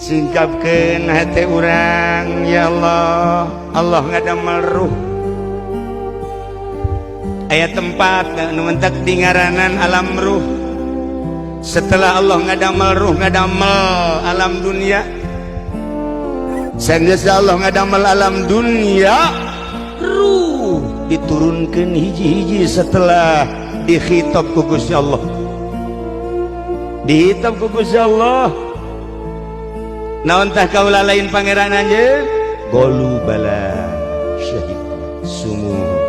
Singkapkeun hate urang, ya Allah. Allah ngadamel ruh, aya tempat nu mentak dingaranan alam ruh. Setelah Allah ngadamel ruh, ngadamel alam dunia. Sanggeus Allah ngadamel alam dunia, ruh diturunkan hiji-hiji. Setelah dikhitab ku Gusti Allah, dikhitab ku Gusti Allah, naon tah? Kaula lain pangeran anjeun? Qalu bala syahidna. Sumuhun,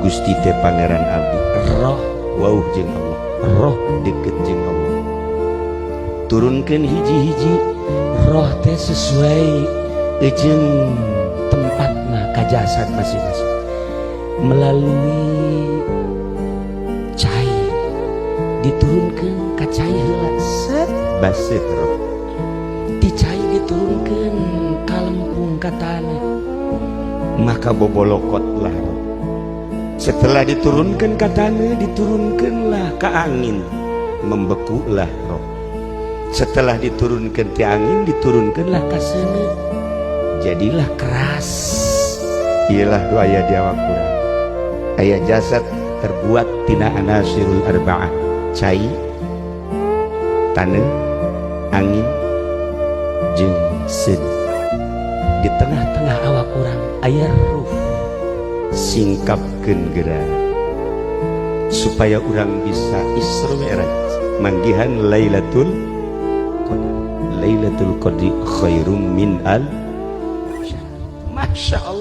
Gusti teh pangeran abdi. Roh wauh jeung Allah, roh deket jeung Allah. Turunkan hiji-hiji roh teh sesuai jeung tempatna ka jasad masing-masing melalui cai. Diturunkan ka cai heula, set, baseuh roh. Ti cai diturunkan ka lempung, ka tanah, maka bobolokotlah roh. Setelah diturunkan ke tanah, diturunkanlah ke angin, membekulah roh. Setelah diturunkan ke angin, diturunkanlah ke seuneu, jadilah keras. Ialah doa aya di awak urang. Aya jasad terbuat tina anasirul arba'ah, cai, tanah, angin, jeung seuneu. Di tengah-tengah awak urang aya ruh. Singkapkeun geura supaya urang bisa Isra Mi'raj, manggihan Lailatul Qadar. Lailatul Qadri khairum min al. Masya Allah.